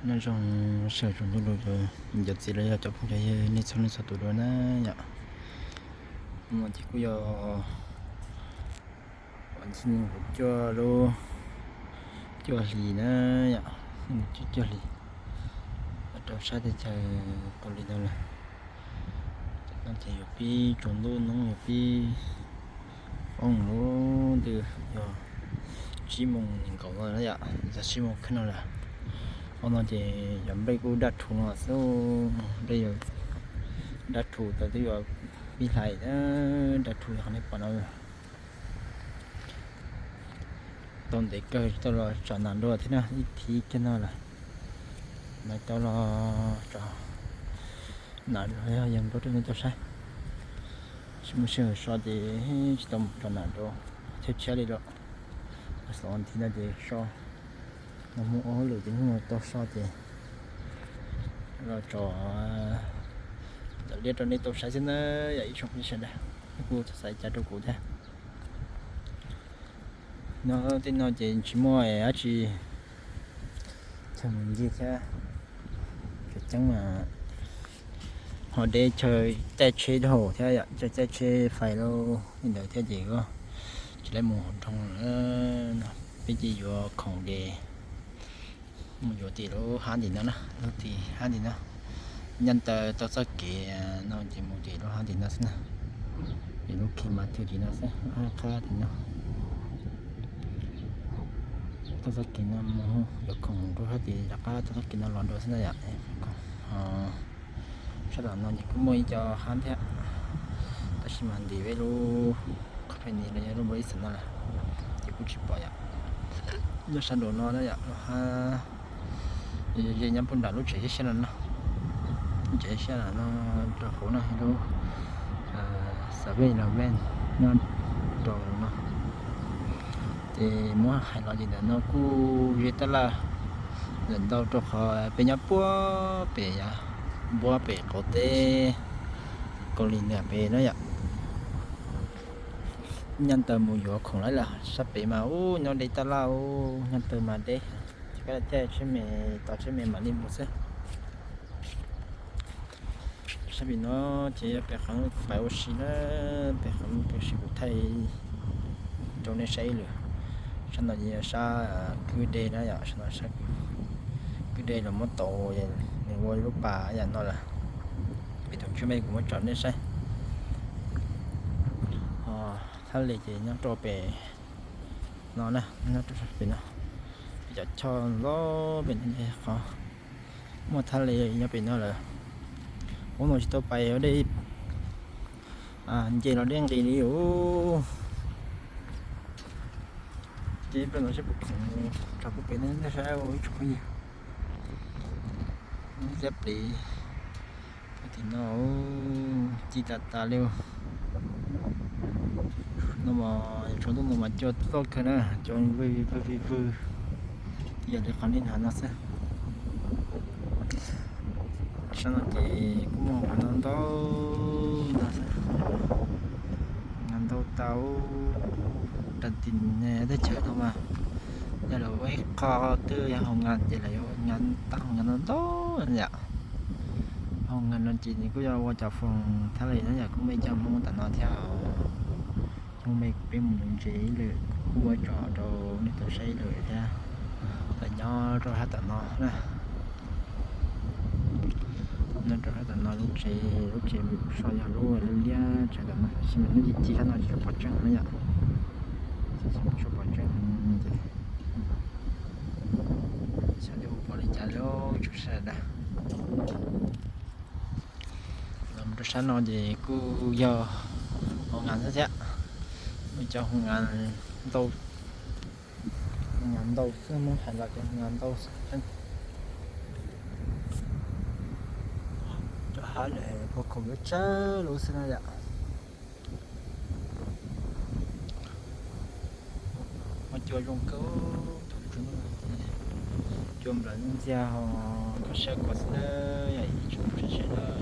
Nyob zoo sawv daws tsoom ntuj los cov niam cov txiv los yog cov phooj cov ywg nej txhua leej txhua tus dua na yom. Hnub no ces kuj yog vas thib nees nkaum cuaj lub cuaj hlis na yom, nees nkaum cuaj cuaj hlis, rau sab teb chaws Kaus Lim no lawm. Tam no ces yuav pib tsaus ntuj no yuav pib poob lub ntuj, yog tsib moos nees nkaum no yom, yog tsib moos kheej no lawm. Ua no ces yog nplej kuj daj rhuv no xwb, nplej daj rhuv tau twb yuav pib hlais na, daj rhuv yog qhov nej pom no. Tau ntev kawg tsis tau los tsom nam dua thiab na, ib thib kiag no lawm. Lawv tau los tsom nam dua yog yees dua rau nej tau saib. Tsis muaj sij hawm so ces tsis tau mus tsom nam dua, chaw tshiab li lawm. Xav nthiv no ces so, no muaj ua hauj lwm ces hnub no tau so ces los tsom cov liaj rau nej tau saib xwb na, yog ib tsoom phooj ywg sawv daws, nej kuj txhob xav cas rau kuv thiab. No tej no ces tsis muaj dab tsi, chaw mus ncig thiab, tseem ceeb mas ho deb chaw caij tsheb dhau thiab yom, caij tsheb fais lauj li ntawd thiab ces tsis lawv mus hauv nroog lawm no. Peb ces yuav khoom ces mus yuav tim lub hab tim no na, lub tim hab tim no. Nyaj taw tau txoj kev no ces mus tim lub hab tim no xwb na. Ces lub khi mas thwj tim no xwb, qab tim no. Tau txoj kev no mus yuav khoom rau hab tim rov qab tau txoj kev no los dua xwb na yom. Sab tom no ces kuj muaj ib co hab thiab, tab sis mas ntim peb lub company los yog lub npau ib xeem no lawm ces kuj tsis pom yom. Nyob sab nraum no na yom, lub hab ze nyob puag nram lub tsev siab no, lub tsev siab no rau hauv no lub seven eleven nyob rau no. Ces muab hais los ces ntawm no kuj ze tab laj lawm ntau rau qhov peb nyob puag pem, npuab pem qaum teb Kaus Lim ntawm pem na yom. Nyaj taw mus yuav khoom lawm, sab pem mas ub nyob deb tab laj ub, nyaj taw mas deb, ces koj thiaj tsheb me, tos tsheb me mam li mus xwb. Sab pem no ces yog pem qhov kuv pais ua si na, pem qhov kuv ua si kuv thaij rau nej saib ib lwm. Sab no ces yog sab kwj deg na yom, sab no sab kwj deg los muab tau nws ua lub pas yam no lawm. Pem tus tswb me kuv muab tso nej saib. Ho thaj les ces nyob rau pem no na, nyob rau pem no, pem cov choj ntau pem no qhov muaj thaj les nyob pem no lawm. Ub no tsis tau pais dej, nce los dej nqis li ub. Ces peb no seb puas khoom rau puag pem no nej saib ib tsoom phooj ywg. Liab pliv tim no ci tas tas li. No mas yuav tsaus ntuj no mas cua loj kawg na, cua vwg vwg vwg vwg, yam li qhov nej hnov no xwb. Sab no ces kuj muaj hoo nkad ntau ntau ntag xwb, hoo nkad ntau tau. Rau tim teb chaws no mas yog lawv ua ib qho twg yog hoo nkad ces lawv yuav ua nkad tau hoo nkad ntau ntau yom. Hoo nkad no ces nws kuj yog ua cov foom thaj les na yom, kuj muaj ib co Hmoob tom no thiab. Hnub me peb mus nuv ntses ib lwm, kuj muab tso rau nej tau saib ib lwm thiab. Lawv nyob rau sab tom no na, nyob rau sab tom no lub tsev, lub tsev so yog lub liab tsev tom no, tab sis mas hnub ci ci sab no tsis tshua pom tseeb na yom. Tsis tshua pom tseeb ces xyov yuav ua pom li cas li tsoom sawv daws. Los rau sab no ces kuj yog hoo nkad xwb thiab, muaj cov hoo nkad ntau, hoo nkad ntau xwb, muab hais los ces hoo nkad ntau xwb. Cov hab lawm puag khoom yuav tsawg lub xwb na yom. Muaj cua zoo kawg, cua nplawm ntxiag ho kho siab khuav xwb na, yog ib tsoom phooj ywg sawv daws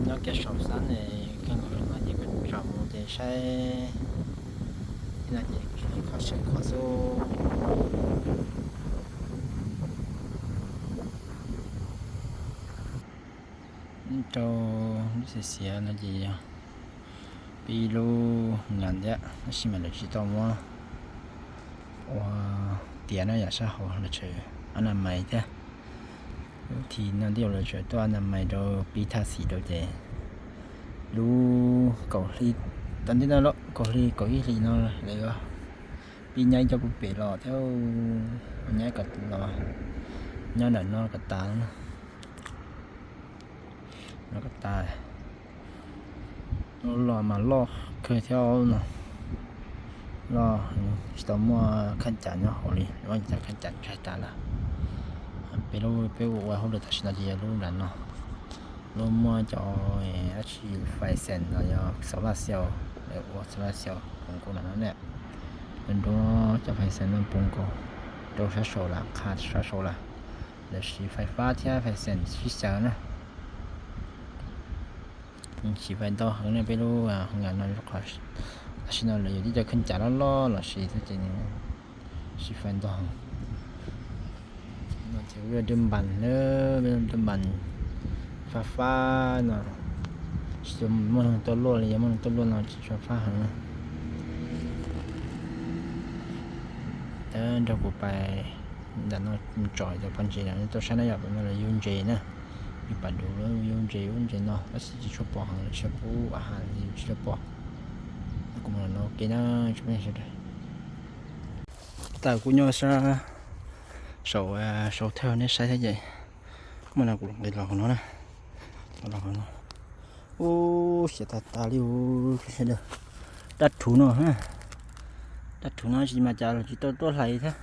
nyob kiag saum xab ne kawg nkaus no ces kuj zam mus ces saib no ces kho siab khuav xwb. Rau lub xiav xiav no ces yog peb lub nas thiab, tab sis mas lawv tsis tau muab ua tiav no, yam sab hauv lawv tseem a na mais thiab. Lub thim no tej zaum lawv tseem tuaj a na mais rau pib thaj xim rau ces lub kaum hli, tau ntej no lawm kaum hli kaum ib hlis no lawv pib nyab ib co pub pem los thiab, nyab kom los, nyob ntawm no kom tas na. Los kom tas, los mas loj kawg thiab no. Loj, tsis tau muaj khaub ncaws nyob hauv li, muaj cov khaub ncaws tsag tas lawm. Peb lub, peb ua hauj lwm tam sim no ces yog lub nram no, lub muaj cov dab tsi fais xees los yog xauv laj xiau, lawv ua xauv laj xiau poob nkaus nram no ne. Lawv nruab cov fais xees no poob nkaus rau sab saud lawm, qha sab saud lawm. Lawv siv fais fab thiab fais xees sib xyaw na. Siv fais ntau heev ne, peb lub hoo yam no, tam sim no lawv yuav tib co khaub ncaws loj loj los siv xwb ces siv fais ntau heev. No ces ua dub npas na, dub npas fab fab no, tsis muaj neeg tuaj luaj li, yog muaj neeg tuaj luaj no tsis tshua fab heev na. Tab nrog kuv pais ntawm no tsom cov pas ntses no tuaj saib na yom, no lawv yug ntses na, yug pas duv, yug ntses ub ntses no tab sis tsis tshua pom heev, tsis tshua pub a has li tsis tshua pom. Kuv mus no ua ke na, tsoom phooj ywg sawv daws. Tab kuv nyob sab saum, saum thawj nej saib thiab ces, muaj no kuv nqis los hauv no na, los hauv no. Ub, siav tas tas li sawv daws. Dab rhuv no, dab rhuv no tsis mas cas los tsis tau tuaj hlais thiab.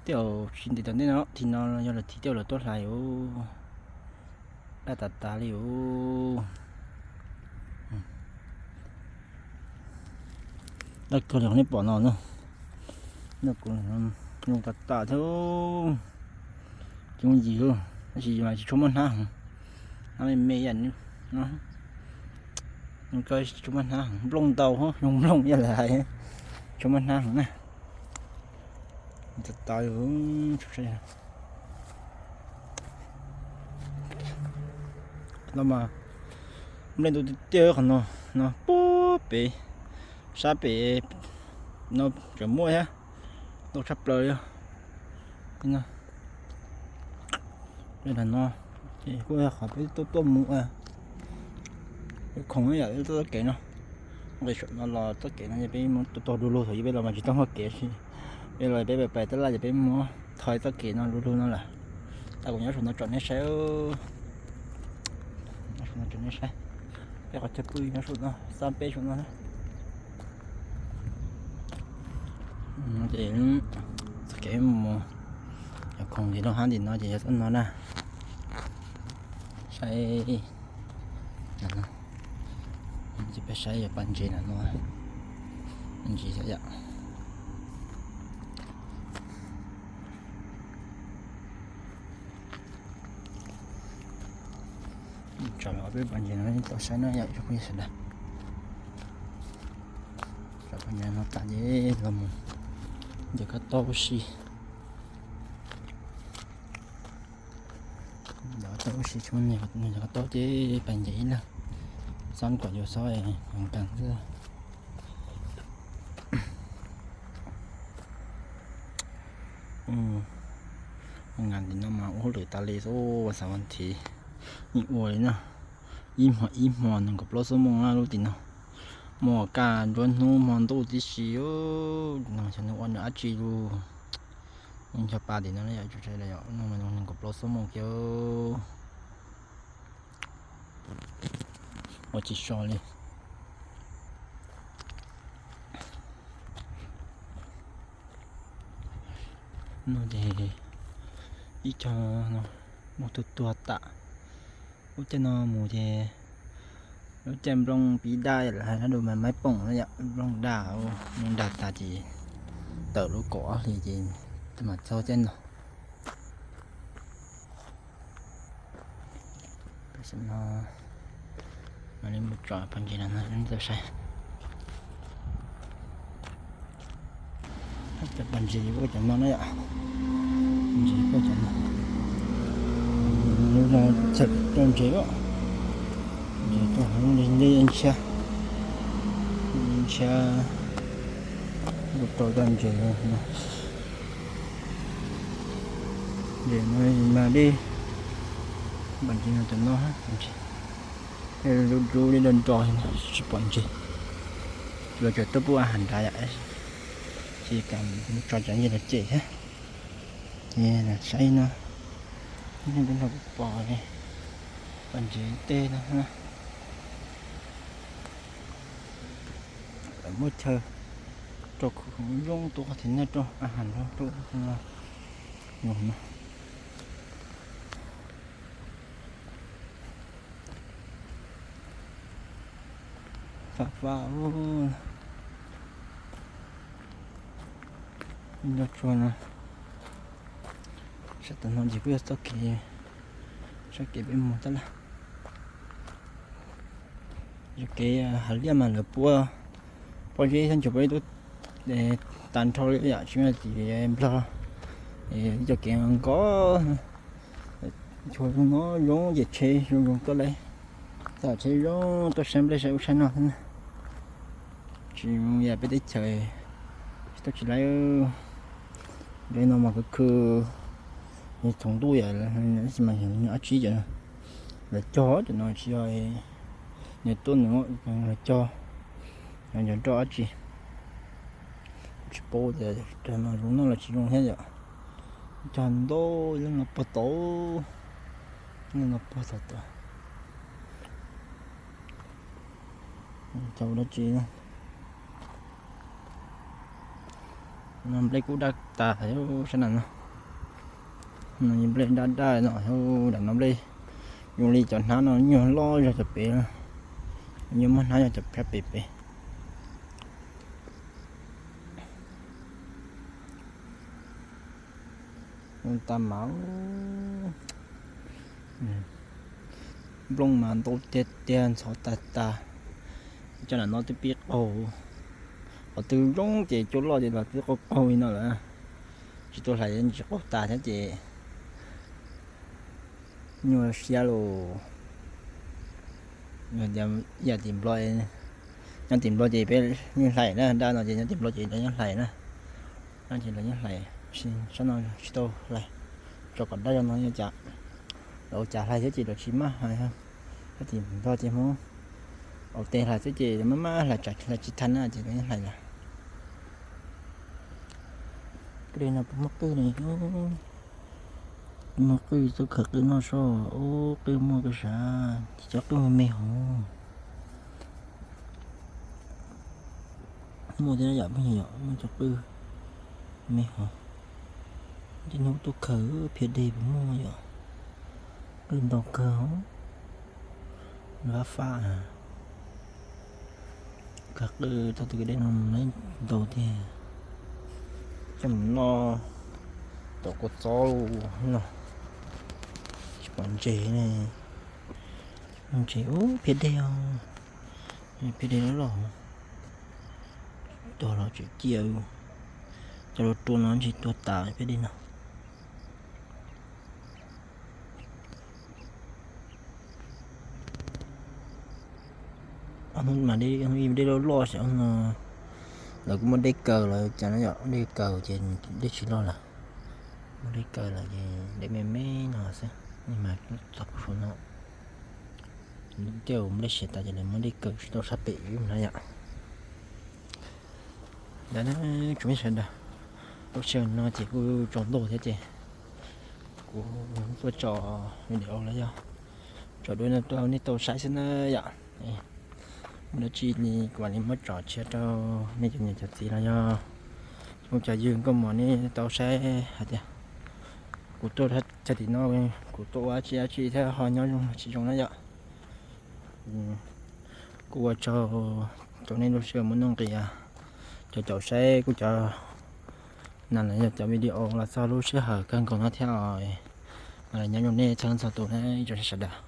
Tej zaum tsis ntev tom ntej no, thim no yog lawv thim tej zaum lawv tuaj hlais. Dab tas tas li os. Dab kawg li nej pom no na. Zoo tas tas thiab. Coob yim, tab sis mas tsis tshua muaj hnab heev. Hnab me me ib yam no. Zoo kawg tsis tshua muaj hnab heev, nplooj ntau, zoo nplooj ib yam li hais, tsis tshua muaj hnab heev na. Tas tas. No mas nplej ntau tiag tiag qhov no, no puag pem, sab pem no tseem muaj thiab, ntau tshaj plaws li. Nplej no, no ces kuj yog qhov peb tuaj tuaj mus, peb khoom yam txoj kev no, nqis saum no los txoj kev no ces peb mus tau du lug, thaum ub peb los mas tsis tau muaj kev, peb los peb pais tab laj ces peb mus thov txoj kev no du lug no lawm. Tab kuv nyob saum no tsom nej saib, nyob saum no tsom nej saib, peb qhov chaw pw nyob saum no, xab peb saum no na. Ces txoj kev mus, cov khoom ces lub hab ntim no ces yog txoj no na. Saib, ces peb saib yog pas ntses na no, ntses xwb yom. Tsom ob peb pas ntses no tau saib no yom, ib tsoom phooj ywg sawv daws. Tsom pas ntses no tas ces los mus ncaws kab taub ua si. Ncaws kab taub ua si, tsis muaj neeg ncaws kab taub ces pas ntses ib leeg, xob kom yus xob heev kawg xwb. Ua nkas tim no mas ua hauj lwm tas li xwb, xav vas thiv yeej ua li na. Ib hmo ib hmo nees nkaum plaub xuab moos lub tim no, muaj kaj nruab hnub hmo ntuj tib si. No xyov nws ua nws dab tsi lus, nws ncho pa tim no yom, tsis tau yom, no mas nees nkaum plaub xuab moos kiag. Ua tsis so li. No ces ib co no muaj tuag tuag tas. Lub caij no mus ces lub caij nplooj pib daj, lawv hais na, dua mas maib poom no yom, nplooj daj, nplooj daj tas ces tawm lub kaum ob hlis ces mam txog caij no. Tam sim no mam li mus tsom pas ntses no tau saib. Cov pas ntses kuj cov no na yom. Ntses kuj cov no. Lub no txawm rau ntses os. Ntsia, ntsia, rau tau ntses no, ntses no mas dej, pom ntses no cov no, dub dub dej nro nro, tsis pom ntses. Los tseem tuaj pub a has nrad yom, ces kam tso cov ntses los cem thiab. Ces saib no, ib hnub twg nrog kuv pom, pom ntses tej no. Muab chaw rau khwv zoo tuaj qhov thib no rau a has nrad rau no. Fab fab, ib nrog tsuag no. Sab tom no ces kuj yog txoj kev, txoj kev peb mus tab laj. Yog kev hav liaj mas lawv puab pob zeb xyab ncuav pob zeb tub tas nrho li yam tsis muaj tim Nplog, cov kev nkos. Tsuag zoo no zoo ces tsheb zoo zoo tuaj lawm, txoj tsheb zoo tuaj saib nplej saib ub saib no xwb na. Tsis zoo yam peb teb chaws tsis tau tsis lawm. Nplej no mas khwv khwv, txhoov ntuj yam, tab sis mas yog dab tsi cov lawv cog cov no tsis yog nws tuaj nws lawv cog, yog nrog dab tsi. Tsis paub tias no zoo noj los tsis zoo thiab yom. Cog ntau, leej no pog tod, leej no pog tod tod. Cog dab tsi? No nplej kuj daj tas sab na no. No nplej daj daj no, dam no nplej zoo li cov hnab no nyuag loj zog cov pem, nyuag muaj hnab yog cov phab pem pem. Tag mas nplooj mas ntau tiag tiag ntxhov tag tag. Cov nam no twb pib qaug, qhov twg zoo ces cua loj ces los twb qaug qaug li no lawm. Tsis tuaj hlais tsis qaug tas thiab ces nyuag siab los. Yam tim Nplog, nyob tim Nplog ces peb yeej hlais na, daj no ces nyob tim Nplog ces lawv yeej hlais na. Daj ces lawv yeej hlais, sab no tsis tau hlais, tso kom daj zog no cas, lawv ua cas hlais thiab ces lawv tsis maj hlais. Nyob tim Nplog ces Hmoob ua tes hlais xwb ces maj maj hlais tsam hlais tsis thaj na ces lawv yeej hlais lawm. Dej no puas muaj qwj ne? Muaj qwj, tuaj khaws qwj noj soj. Ub, qwj muaj kawg sav, ces cov qwj me me hov. Muaj thiab yom, pheej yog muaj cov qwj me hov. Tej hnub tuaj khaws phiab dej puas muaj yom. Qwj ntau kawg, fab fab. Khaws qwj tau tus dej no mus ntau tiag. Coj mus noj tom kua txob no. Tsis pom ntses ne. Ntses, ub, phiab dej os. Phiab dej loj loj. Tuag los tseem ciaj, coj los rua no ntshe tuag tas phiab dej no. Hnub mas dej loj loj xyov no, lawv kuj muab dej kaws los cas no yom, dej kaws ces dej tsis loj lawm. Muab dej kaws los ces dej me me no xwb, mas txog puag saum no. Tej nplej siav tas ces lawv muab dej kaws tsis tau sab pem na yom. Ntawd na, tsoom me sawv daws, lub sij hawm no ces kuj tsaus ntuj thiab ces kuv tuaj tso video los yog tso dua no rau nej tau saib xwb na yom. Muaj dab tsi li kuv mam li muab tso tshiab rau nej cov niam cov txiv los yog cov phooj cov ywg nkauj muam nej tau saib hais tias kuv tuaj txog tim no kuv tuaj ua dab tsi dab tsi thiab ho nyob zoo los tsis zoo na yom. Kuj ua tsaug rau nej lub sij hawm muaj nuj nqis, cov caum saib kuv cov, no yog cov video los txog lub sij hawm kawg nkaus no thiab. Nyob zoo nej txhua leej txhua tus na ib tsoom sawv daws.